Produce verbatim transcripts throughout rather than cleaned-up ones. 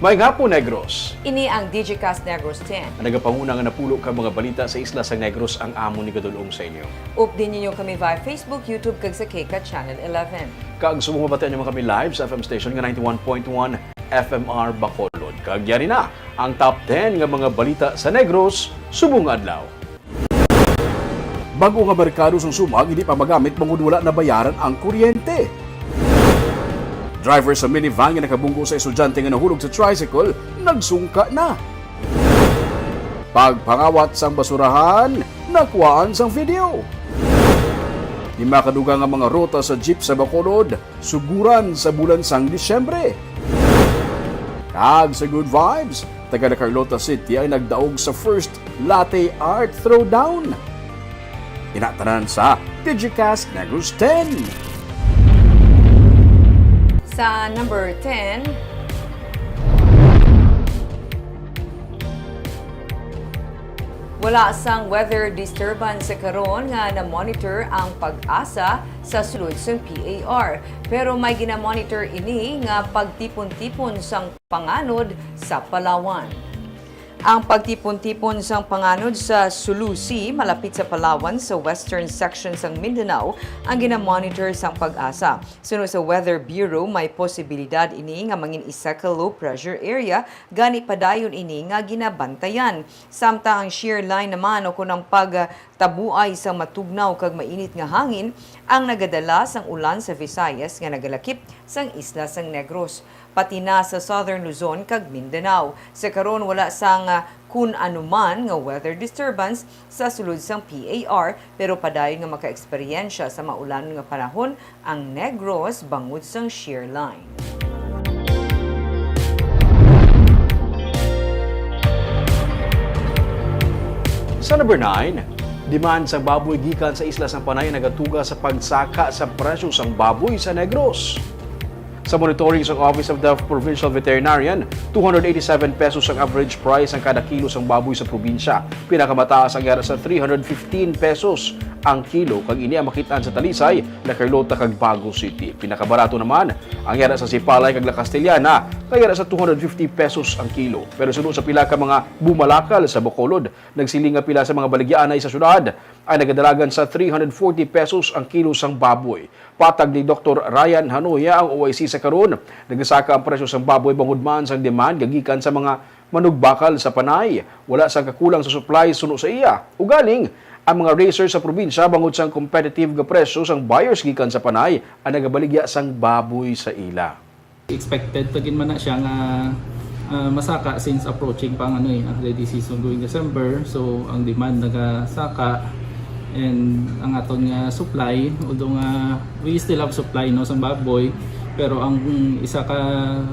Maayong hapon, Negros. Ini ang Digicast Negros ten. Ang nagapanguna nga napulo ka mga balita sa isla sang Negros ang amon igadul-ong sa inyo. Updi ninyo kami via Facebook, YouTube, kag sa KCAT Channel eleven. Kag subong mabatian nyo man kami live sa F M station nga ninety-one point one F M R Bacolod. Kag yari na ang top ten nga mga balita sa Negros subong adlaw. Bag-o nga merkado sang Sumag hindi pa magamit bangod wala nabayaran ang kuryente. Driver sa minivan nga nakabunggo sa estudyante nga nahulog sa tricycle, nagsungka na. Pagpangawat sang basurahan, nakuhaan sang video. Lima ka dugang nga mga ruta sa jeep sa Bacolod, suguran sa bulan sang Disyembre. Kag sa Good Vibes, taga La Carlota City ang nagdaog sa first latte art throwdown. Ina tanan sa Digicast Negros ten. Sa number ten, wala sang weather disturbance sa karon nga na-monitor ang PAGASA sa sulod sang P A R, pero may gina-monitor ini nga pagtipon-tipon sang panganod sa Palawan. Ang pagtipon-tipon sang panganod sa Sulusi, malapit sa Palawan, sa western section sang Mindanao, ang gina-monitor sang PAGASA. Suno sa Weather Bureau, may posibilidad ini nga mangin isa ka low pressure area, gani padayon ini nga ginabantayan. Samtang ang shear line naman, o kon ang pag, tabuay sang matugnaw kag mainit nga hangin ang nagadala sang ulan sa Visayas nga nagalakip sang isla sang Negros, pati na sa Southern Luzon kag Mindanao. Sa karon, wala sang, ah, kun ano man nga weather disturbance sa sulod sang P A R, pero padayon nga makaeksperyensya sa maulan nga panahon ang Negros bangod sang shear line. Sa number nine, demand sang baboy gikan sa isla sang Panay nagatuga sa pagsaka sa presyo sang baboy sa Negros. Sa monitoring sang Office of the Provincial Veterinarian, two hundred eighty-seven pesos ang average price sang kada kilo sang baboy sa probinsya. Pinakamataas ang yara sa three hundred fifteen pesos ang kilo, kag ini ang makit-an sa Talisay, La Carlota, kag Bago City. Pinakabarato naman ang yara sa Sipalay kag La Castellana, nga yara sa two hundred fifty pesos ang kilo. Pero suno sa pila ka mga bumalakal sa Bacolod, nagsiling nga pila sa mga baligyaanay sa syudad ang nagadalagan sa three hundred forty pesos ang kilo sang baboy. Patag ni Doktor Ryan Hanoya, ang O I C sa karon, nagasaka ang presyo sang baboy bangod man sang demand nga gikan sa mga manugbakal sa Panay. Wala sang kakulang sa supply suno sa iya. Ugaling, ang mga raisers sa probinsya bangod sang competitive nga presyo sang buyers gikan sa Panay ang nagabaligya sang baboy sa ila. Expected to gid man na siya nga, ah, masaka since approaching pa ang, ano, eh, ang holiday season going December. So, ang demand nagasaka and ang aton nga supply, although nga we still have supply, no, sa baboy, pero ang isa ka,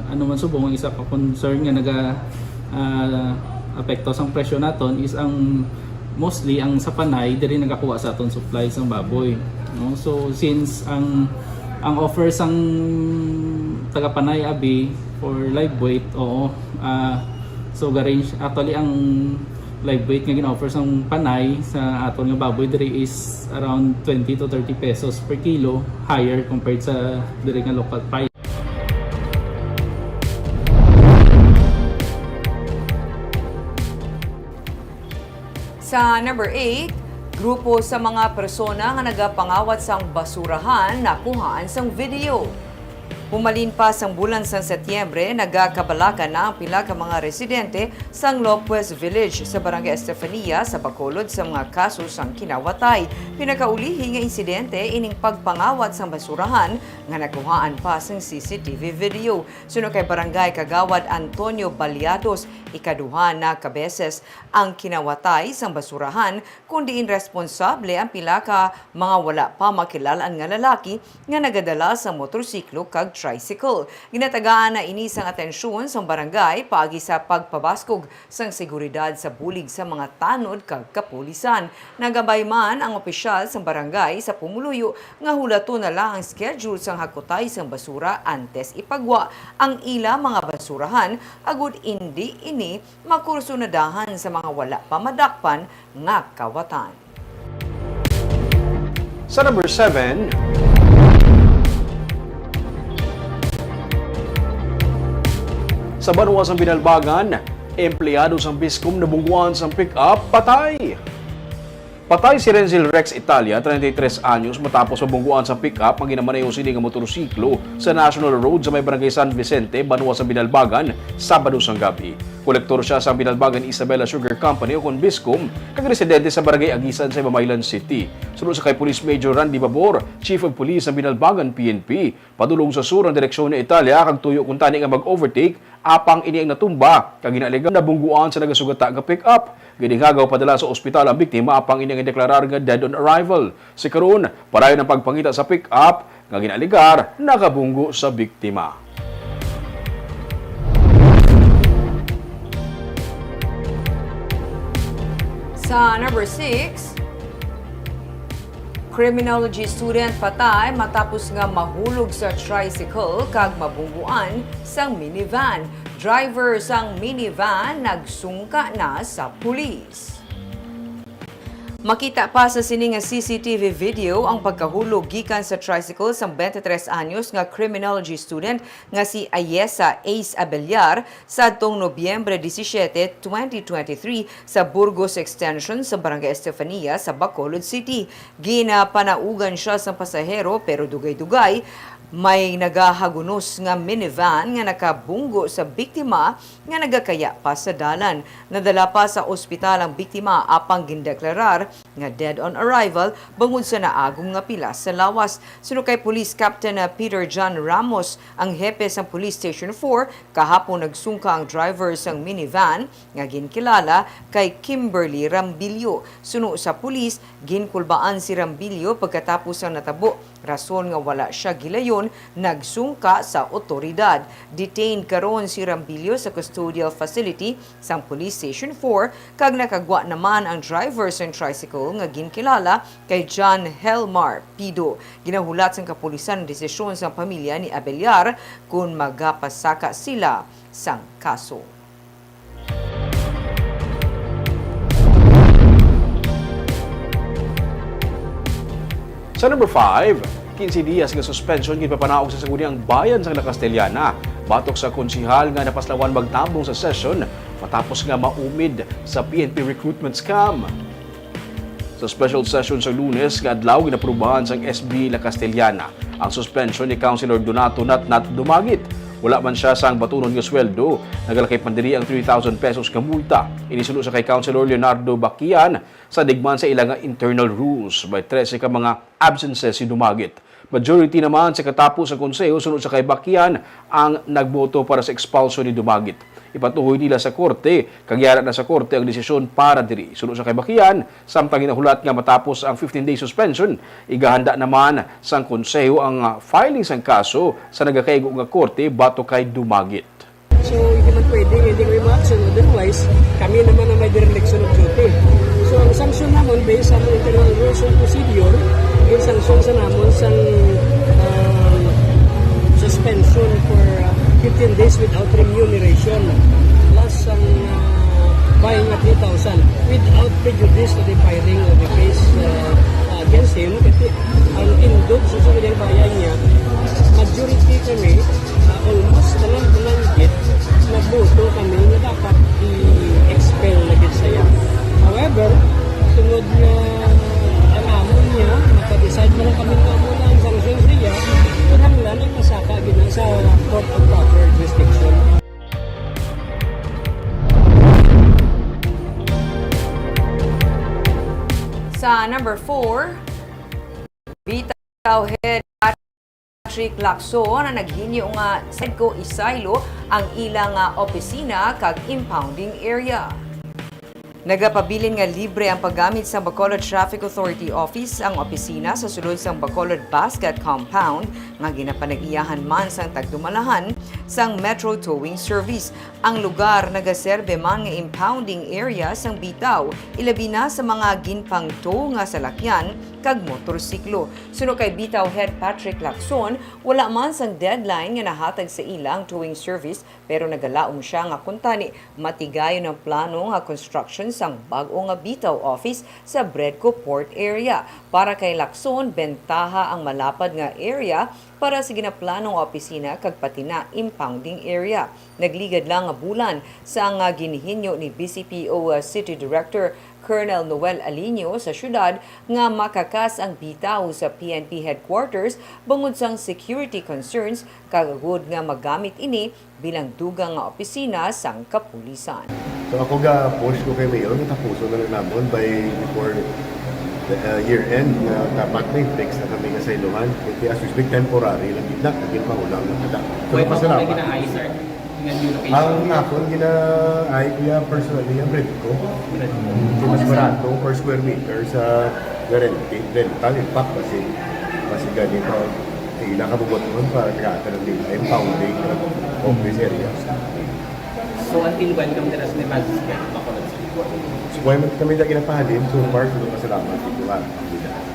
ano man subong, ang isa ka concern nga naga, ah, apekto sang presyo naton is ang mostly ang sa Panay diri nagakuha sa aton supply sang baboy, no? So, since ang, ang offer sang taga Panay abi for live weight, oo, ah, so ga-range, actually, ang live weight nga gin-offer sang Panay sa aton nga baboy diri is around twenty to thirty pesos per kilo higher compared sa diri nga local price. Sa number eight, grupo sa mga persona nga nagapangawat sang basurahan nakuhaan sang video. Pumalin pa sang bulan sang Setyembre, nagakabalakan na ang pila ka mga residente sang Lopez Village sa Barangay Estefania sa Bacolod sa mga kaso sang kinawatay. Pinakaulihi nga insidente ining pagpangawat sang basurahan nga nakuhaan pa sang C C T V video. Suno kay Barangay Kagawad Antonio Baliados, ikaduha na ka beses ang kinawatay sang basurahan, kon diin responsable ang pila ka mga wala pa makilal-an nga lalaki nga nagadala sa motorsiklo kag tricycle. Ginatagaan na ini sang atensyon sang barangay paagi sa pagpabaskog sang seguridad sa bulig sa mga tanod kag kapulisan. Nagambay man ang opisyal sang barangay sa pumuluyo nga hulaton na lang ang schedule sang hakutay sang basura antes ipagwa ang ila mga basurahan, agud indi ini makursunadahan sa mga wala pa madakpan nga kawatan. Sa number seven, Sa banwa sang Binalbagan, empleyado sang BISCOM nabungguan sang pick-up, patay. Patay si Renzel Rex Italia, treinta y tres anyos, matapos mabungguan sa pick-up nga ginamaneho sini nga motorsiklo sa National Road sa may Barangay San Vicente, banwa sa Binalbagan, Sabado sang gabi. Kolektor sia sa Binalbagan Isabela Sugar Company o kon BISCOM, kag residente sa Barangay Aguisan sa Ibabaylan City. Suno sa kay Police Major Randy Babor, Chief of Police sa Binalbagan P N P, padulong sa sur ang direksyon ni Italia kag tuyo kuntani nga mag-overtake, apang ini ang natumba kag ginaalegar nabungguan sa nagasugata nga pick-up. Ginhingagaw padala sa ospital ang biktima, apang ini ang deklarar nga dead on arrival. Sa karon, padayon ang pagpangita sa pick-up nga ginaalegar nakabunggo sa biktima. Sa number six, criminology student patay matapos nga mahulog sa tricycle kag mabungguan sang minivan. Driver sang minivan nagsungka na sa pulis. Makita pa sa sini nga C C T V video ang pagkahulog gikan sa tricycle sang twenty-three anyos nga criminology student nga si Ayesa Ace Abellar sadtong Nobyembre disisiete, twenty twenty-three, sa Burgos Extension sa Barangay Estefania sa Bacolod City. Ginapanaugan sia sang pasahero, pero dugay-dugay may nagahagunos nga minivan nga nakabunggo sa biktima nga nagakaya pa sa dalan. Nadala pa sa ospital ang biktima, apang gindeklarar nga dead on arrival bangod sa naagom nga pilas sa lawas. Suno kay Police Captain, ah, Peter John Ramos, ang hepe sang Police Station four, kahapon nagsungka ang driver sang minivan nga ginkilala kay Kimberly Rambillo. Suno sa pulis, ginkulbaan si Rambillo pagkatapos sang natabo, rason nga wala sia gilayon nagsungka sa otoridad. Detained karon si Rambillo sa custodial facility sang Police Station four, kag nakagwa naman ang driver sang tricycle nga ginkilala kay John Helmar Pido. Ginahulat sang kapulisan ang desisyon sang pamilya ni Abellar kon magapasaka sila sang kaso. Sa number five, quince dias nga suspension ginpapanaog sa Sangguniang Bayan sang La Castellana batok sa konsehal nga napaslawan magtabong sa session matapos nga maumid sa P N P recruitment scam. Sa special session sa Lunes nga adlaw, ginaprubahan sang S B La Castellana ang suspension ni Councilor Donato Natnat Dumagit. Wala man sia sang batunon nga sweldo, nagalakip man diri ang three thousand pesos nga multa. Ini suno sa kay Councilor Leonardo Bakian, sa digman sa ila nga internal rules, may trese ka mga absences si Dumagit. Majority naman sa katapo sa konseho suno sa kay Bakian ang nagboto para sa expulsion ni Dumagit. Ipatuhoy nila sa korte, kag yara na sa korte ang desisyon para diri. Suno sa kay Bakian, samtang ginahulat nga matapos ang fifteen-day suspension, igahanda naman sang konseho ang, ah, filing sang kaso sa nagakaigo nga korte batok kay Dumagit. So, hindi man pwede, hindi kami ma-action. Otherwise, kami naman ang may dereliction of duty. So, ang sanction namon, based sa mga internal rules of procedure, yung sanction sa namon sang, um, suspension for, uh, fifteen days without remuneration. Plus ang, uh, fine nga three thousand without prejudice to the filing of the case, uh, against him. Kasi ang tindog sa Sangguniang Bayan niya, majority kami, ah, almost tanan-tanan gid, nagboto kami nga dapat i-expel na gid siya. However, tungod nga ang amo niya, maka-decide na lang kami nga amo na ang sanction siya, kinahanglan ay masaka gid na sa court of proper jurisdiction. Sa number four, Bitaw Head Patrick Lacson ang naghinyo nga sa Edco Isaylo ang ila nga opisina kag impounding area. Nagapabilin nga libre ang paggamit sa Bacolod Traffic Authority Office ang opisina sa sulod sang Bacolod Basket Compound nga ginapanag-iyahan man sang tagdumalahan sang Metro Towing Service. Ang lugar nagaserbe man nga impounding area sang bitaw, ilabi na sa mga ginpangtow nga salakyan kag motorsiklo. Suno kay Bitaw Head Patrick Lacson, wala man sang deadline nga nahatag sa ila ang towing service, pero nagalaom sia nga kuntani matigayon ang plano nga construction sang bag-o nga bitaw office sa Bredco Port Area. Para kay Lacson, bentaha ang malapad nga area para sa ginaplano nga opisina kag pati na impounding area. Nagligad lang nga bulan sa nga ginihinyo ni B C P O City Director Colonel Noel Aliño sa syudad nga makakas ang bitaw sa P N P headquarters bangod sang security concerns kag agud nga magamit ini bilang dugang nga opisina sang kapulisan. So ako ga-push ko kay Mayor nga tapuson na lang namon by before the, uh, year end nga dapat may fix na kami nga saylohan. Kay as we speak, temporary lang gid na, kay ginpahulang na kada. So, Pwede mo pasalamat. May ginaayos, sir? Nga new location? Ang akon ginaay ko ya personally ang rent ko. Kay mas barato per square meter sa guarantee, rental, in fact, kasi, kasi ganito. Ila ka bubuton para nagkakaroon nila impounding of this area. So, until when kami na sa Bacolod City? So, kaya kami na ginapahalin, so far, so, pasalamat dito nga.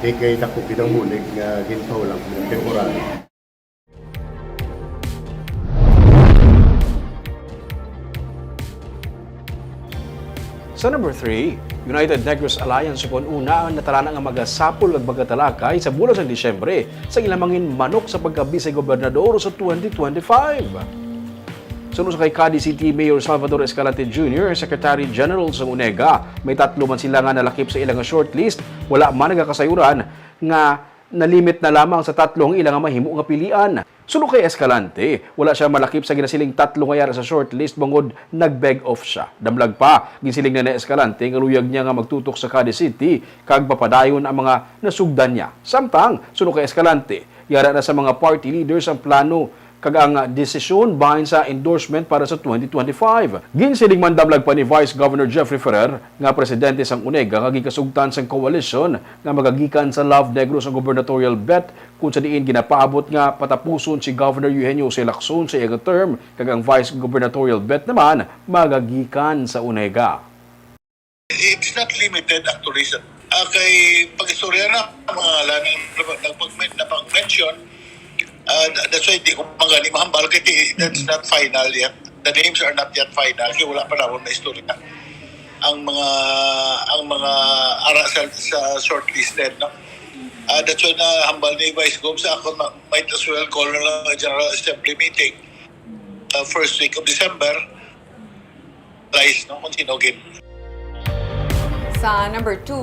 Kay, kay dako gid ang bulig nga ginpahulang ng temporary. Sa number three, United Negros Alliance kon una ang natalana nga magasapol kag magatalakay sa bulan sang Disyembre sa ilang mangin manok sa pagka-Vice Gobernador sa twenty twenty-five. Suno sa kay Cadiz City Mayor Salvador Escalante Junior, Secretary General sang UNEGA, may tatlo man sila nga nalakip sa ila nga shortlist, wala man nagakasayuran nga nalimit na lamang sa tatlo ang ila nga mahimo nga pilian. Suno kay Escalante, wala siya malakip sa ginasiling tatlo nga yara sa shortlist bangod nag-beg off siya. Damlag pa, ginsiling na ni Escalante nga luyag niya nga magtutok sa Cadiz City kag papadayon ang mga nasugdan niya. Samtang, suno kay Escalante, yara na sa mga party leaders ang plano kag ang desisyon bahin sa endorsement para sa twenty twenty-five. Ginsiling man damlag pa ni Vice Governor Jeffrey Ferrer nga presidente sang UNEGA nga ginkasulatan sang koalisyon nga magagikan sa Love Negros ang gubernatorial bet, kung sa diin ginapaabot nga patapuson si Governor Eugenio Jose Lacson sa iya nga term, kag ang vice gubernatorial bet naman magagikan sa UNEGA. It's not limited, actually, sir. Ah, kay pag-istorya na, mga ngalan, napag-, napag-mention, ah, tha-, that's why di ko magani mahambal, kay di, that's not final yet. The names are not yet final, kay wala pa namon na istorya ang mga, ang mga ara sa, sa shortlisted, no? Ah, that's why na hambal ni Vice Gov sa ako, ma-, might as well call na lang a General Assembly meeting, ah, first week of December. Lies, no? Kung sino gid. Sa number two,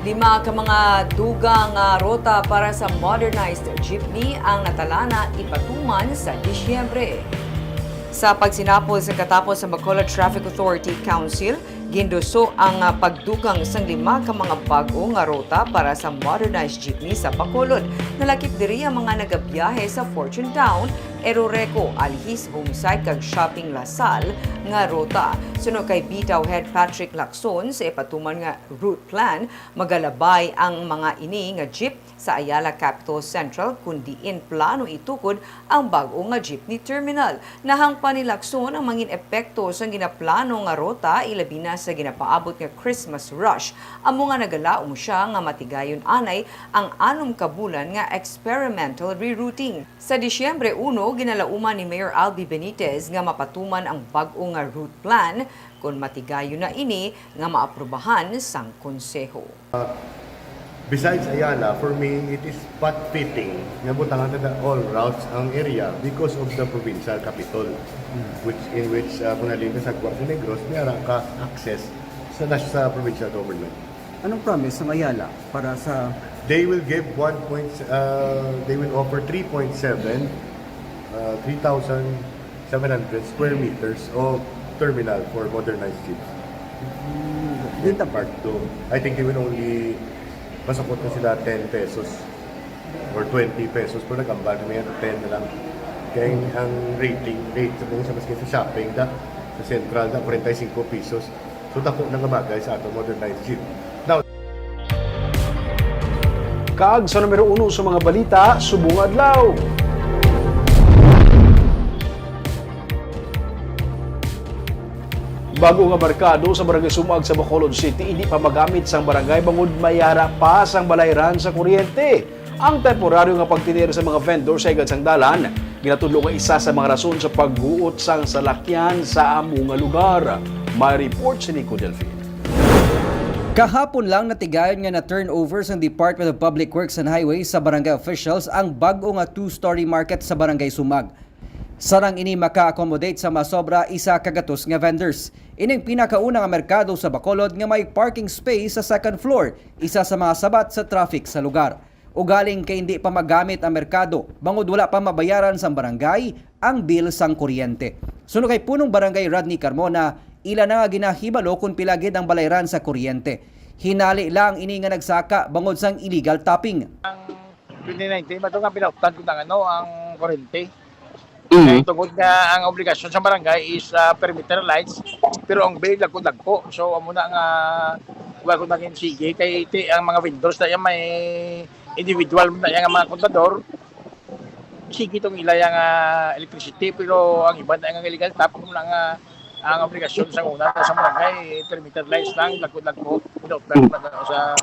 lima ka mga dugang nga ruta para sa modernized jeepney ang natalana ipatuman sa Disyembre. Sa pagsinapol sa katapos sa Bacolod Traffic Authority Council, ginduso ang, ah, pagdugang sang lima ka mga bag-o nga ruta para sa modernized jeepney sa Bacolod. Nalakip diri ang mga nagabiyahe sa Fortune Town, Eroreco, Alhis, Home Site, kag Shopping La Salle nga ruta. Suno kay Bitaw Head Patrick Lacson, sa ipatuman nga route plan, magalabay ang mga ini nga jeep sa Ayala Capitol Central, kun diin plano itukod ang bag-o nga jeepney terminal. Nahangpan ni Lacson ang mangin epekto sang ginaplano nga ruta, ilabi na sa ginapaabot nga Christmas rush, amo nga nagalaom siya nga matigayon anay ang anom ka bulan nga experimental rerouting. Sa Disyembre uno, ginalauman ni Mayor Albi Benitez nga mapatuman ang bag-o nga route plan kon matigayon na ini nga maaprubahan sang konseho. Besides Ayala, for me, it is spot fitting nga butangan ta all routes ang area because of the provincial capital, which, in which, uh, kung nalin ka sa Guas de Negros, may ara ka access sa nas-, sa provincial government. Anong promise ng Ayala para sa They will give one point, uh, they will offer three point seven, uh, three thousand seven hundred square meters of terminal for modernized jeeps. Hmm, dito. Part two. I think they will only, masakot na sila ten pesos or twenty pesos, pero nag-ambal kami nga ten na lang. Kaya ang rating, rate sa mga sa, maski sa shopping, da, sa Central, da, forty-five pesos. So, dako na nga bagay sa ato modernized jeep. Now, Kag sa numero uno sa mga balita subong adlaw. Bag-o nga merkado sa Barangay Sumag sa Bacolod City, hindi pa magamit sang barangay bangod may ara pa sang balayran sa kuryente. Ang temporaryo nga pagtener sa mga vendor sa higad sang dalan, ginatudlo nga isa sa mga rason sa pagguot sang salakyan sa amo nga lugar. May report si Nico Delfin. Kahapon lang natigayon nga na-turnover sang Department of Public Works and Highways sa barangay officials ang bag-o nga two-story market sa Barangay Sumag. Sarang ini maka-accommodate sa masobra isa ka gatos nga vendors. Ining pinakauna nga merkado sa Bacolod nga may parking space sa second floor, isa sa mga sabat sa traffic sa lugar. Ugaling kay hindi pa magamit ang merkado, bangod wala pa mabayaran sang barangay ang bill sang kuryente. Suno kay Punong Barangay Rodney Carmona, ila na nga ginahibalo kon pila gid ang balayran sa kuryente. Hinali lang ini nga nagsaka bangod sang illegal tapping. Ang twenty nineteen, mato nga pinauptan ko ng ano, ang kuryente. Mm. Kay tungod nga ang obligasyon sa barangay is, ah, perimeter lights, pero ang bill dagko-dagko. So, amo na nga, wala ko naging sige. Kay iti, ang mga vendors na yan, may individual na yan, ang mga kontador. Sige itong ila yung, ah, electricity, pero ang iba na yung illegal tap, kung lang, ah, ang obligasyon sa una sa barangay, perimeter lights lang, dagko-dagko, pinauptan pa sa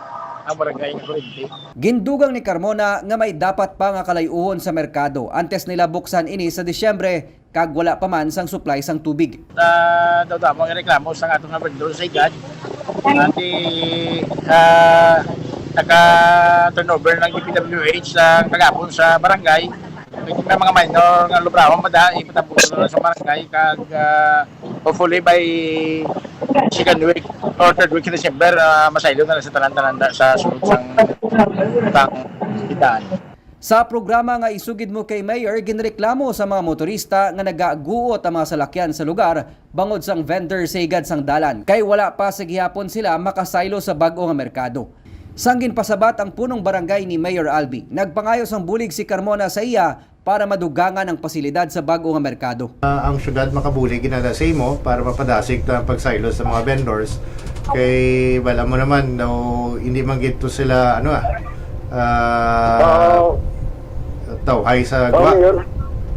ang barangay nga kuryente. Gindugang ni Carmona nga may dapat pa nga kalayuhon sa merkado antes nila buksan ini sa Disyembre, kag wala pa man sang supply sang tubig. Ah, daw tama nga reklamo sa aton nga vendor sa igad. Ati, ah, naka-turnover ng D P W H sa kagapon sa barangay. May mga minor nga lubrahon pa da, ipatapos na sa barangay kag, ah, hopefully by second week or third week sa December, ah, masaylo na lang sa tanan-tanan da sa sulod sang, sang kitaan. Sa programa nga Isugid Mo Kay Mayor, ginreklamo sa mga motorista nga nagaguot ang mga salakyan sa lugar bangod sang vendor sa higad sang dalan, kay wala pa sa gihapon sila makasaylo sa bag-o nga merkado. Sang ginpasabat ang punong barangay ni Mayor Albi, nagpangayo sang bulig si Carmona sa iya para madugangan ang pasilidad sa bag-o nga merkado. Ah, ang syudad makabulig gid na sa imo para mapadasig ta ang pagsaylo sa mga vendors. Kay wala mo naman daw, hindi man gid to sila, ano, ah, ah, Oo. tawhay sa Oo, gwa. Mayor.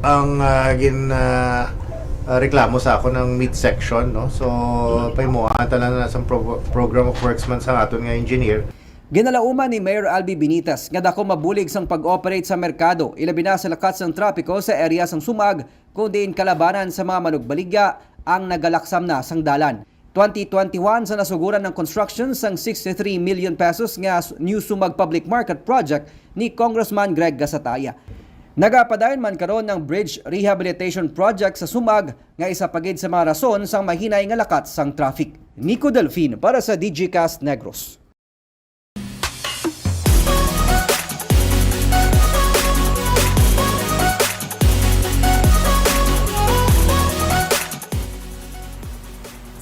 Ang, ah, gin, ah, ah, reklamo sa ako ng meat section, no? So, paimuha ta lang na sa pro-, program of works man sa aton nga engineer. Ginalauman ni Mayor Albi Benitez nga daku mabulig sang pag-operate sa merkado, ilabi na sa lakat sang trapiko sa area sang Sumag, kung diin kalabanan sa mga manugbaligya ang nagalaksam na sang dalan. Twenty twenty-one sa nasuguran ng construction sang sixty-three million pesos nga s-, New Sumag Public Market Project ni Congressman Greg Gasataya. Nagapadayon man karon ang Bridge Rehabilitation Project sa Sumag nga isa pa gid sa mga rason sang mahinay nga lakat sang traffic. Nico Delfin para sa Digicast Negros.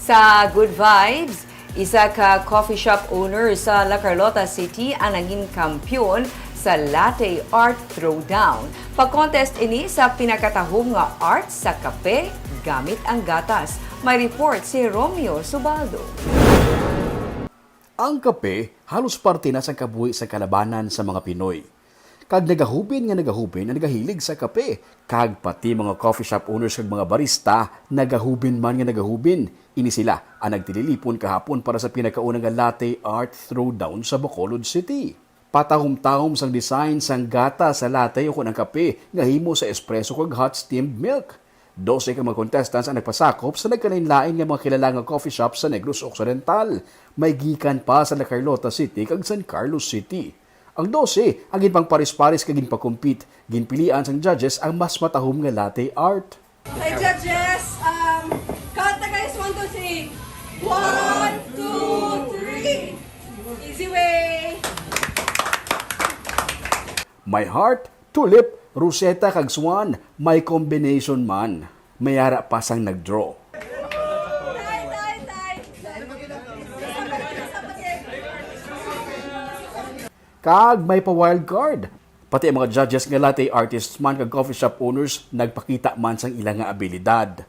Sa Good Vibes, isa ka coffee shop owner sa La Carlota City ang naging kampiyon sa Latte Art Throwdown. Pa-contest ini sa pinakatahom nga art sa kape gamit ang gatas. May report si Romeo Subaldo. Ang kape halos parte na sang kabuhi sa kalabanan sa mga Pinoy. Kag nagahubin nga nagahubin ang nagahilig sa kape, kag pati mga coffee shop owners kag mga barista nagahubin man nga nagahubin. Ini sila ang nagtililipon kahapon para sa pinakauna nga latte art throwdown sa Bacolod City. Patahom-tahom sang design sang gata sa latte ukon ang kape nga himo sa espresso kag hot steamed milk. Dose ka mga contestants ang nagpasakop sa nagkalain-lain nga mga kilala nga coffee shop sa Negros Occidental. May gikan pa sa La Carlota City kag San Carlos City. Ang dose ang ginpangparis-paris kag ginpakumpit. Ginpilian sang judges ang mas matahom nga latte art. Okay, judges, um, count na guys, one, two, three. One, two, three. Easy way. My heart, tulip, rosetta, kag swan, may combination man. May ara pa sang nag-draw. Kag may pa wild card. Pati ang mga judges nga latte artists man kag coffee shop owners nagpakita man sang ila nga abilidad.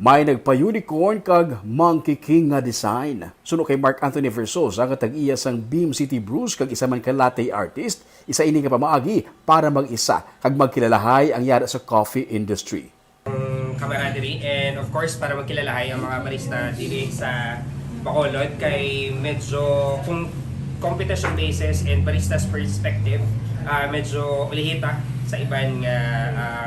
May nagpa-unicorn kag monkey king nga design. Suno kay Mark Anthony Versosa nga tag-iya sang Beam City Brews kag isa man ka latte artist, isa ini nga pamaagi para mag-isa kag magkilalahay ang yara sa coffee industry. Ang camaraderie and of course para magkilalahay ang mga barista diri sa Bacolod kay medyo kung competition basis and barista's perspective, ah, medyo ulihita sa iban nga,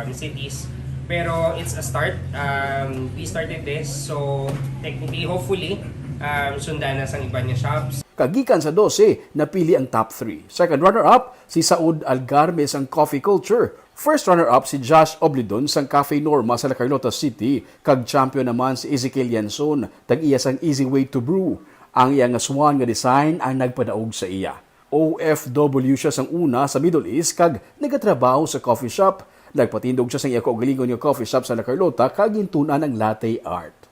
um, cities. Pero it's a start. Um, we started this, so technically, hopefully, um, sundan na sang iban nga shops. Kag gikan sa dose, napili ang top three. Second runner-up, si Saud Algarme sang Coffee Culture. First runner-up, si Josh Oblidon sang Cafe Norma sa La Carlota City. Kag champion naman si Ezekiel Yanson, tag-iya sang Easy Way to Brew. Ang iya nga swan nga design ang nagpadaog sa iya. O F W siya sang una sa Middle East kag nagatrabaho sa coffee shop. Nagpatindog siya sang iya kaugalingon nga coffee shop sa La Carlota kag gintun-an ang latte art.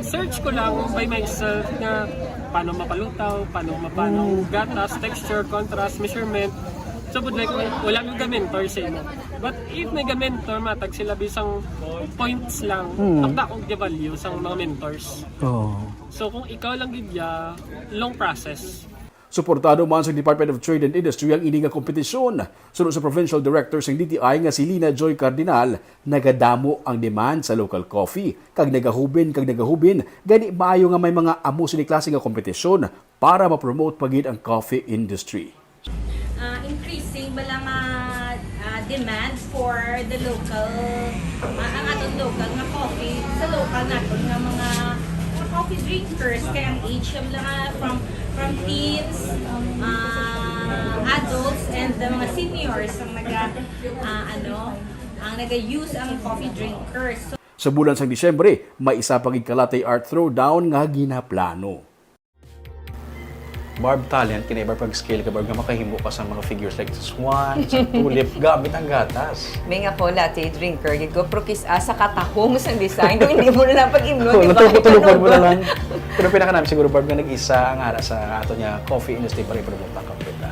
Search ko lang by myself nga paano mapalutaw, paano mapano ang gatas, texture, contrast, measurement. So, but like, wala ko ga-mentor sa imo. But if may ga-mentor, matag sila bisang points lang, hmm, takda kong value sa mga mentors. Oh. So, kung ikaw lang gid ya, long process. Suportado man sa Department of Trade and Industry ang ini nga kompetisyon. Suno sa Provincial Director sang D T I nga si Lina Joy Cardinal, nagadamo ang demand sa local coffee, kag nagahubin kag nagahubin, gani maayo nga may mga amo sini klase nga kompetisyon para ma-promote pa gid ang coffee industry. Ah, increasing bala nga ah, demand for the local, ah, ang aton local nga coffee sa local naton nga mga, mga coffee drinkers, kay ang age nila nga from from teens, ah, adults, and the mga seniors ang naga ah, ano ang naga-use ang coffee drinkers. So, Sa bulan sang Disyembre, may isa pa gid ka latte art throwdown nga ginaplano. Barb, talent kini, Barb, pag skill ka, Barb, nga makahimo ka sa mga figures like swan, sa tulip, gamit ang gatas. May nga ko, latte drinker gid ko, pero kis-a sa katahom sang design, kung hindi mo na lang pag-imnon, Kung di ba? natulog-tulog mo na Ipanubo. lang. Pero pinaka namin siguro, Barb, nga nag-isa ang ara sa ato niya coffee industry para i-promote ang kape ta.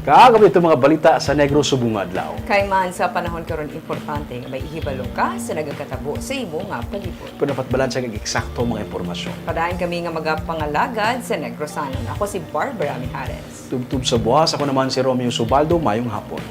Kag ito mga balita sa Negros subong nga adlaw. Kay man sa panahon karon, importante nga may ihibalo ka sa nagakatabo sa imo nga palibot. Kung dapat balansa kag eksakto ang mga impormasyon. Padayon kami nga magapangalagad sa Negrosanon. Ako si Barbara Mijares. Tubtob sa buwas, ako naman si Romeo Subaldo. Mayong hapon.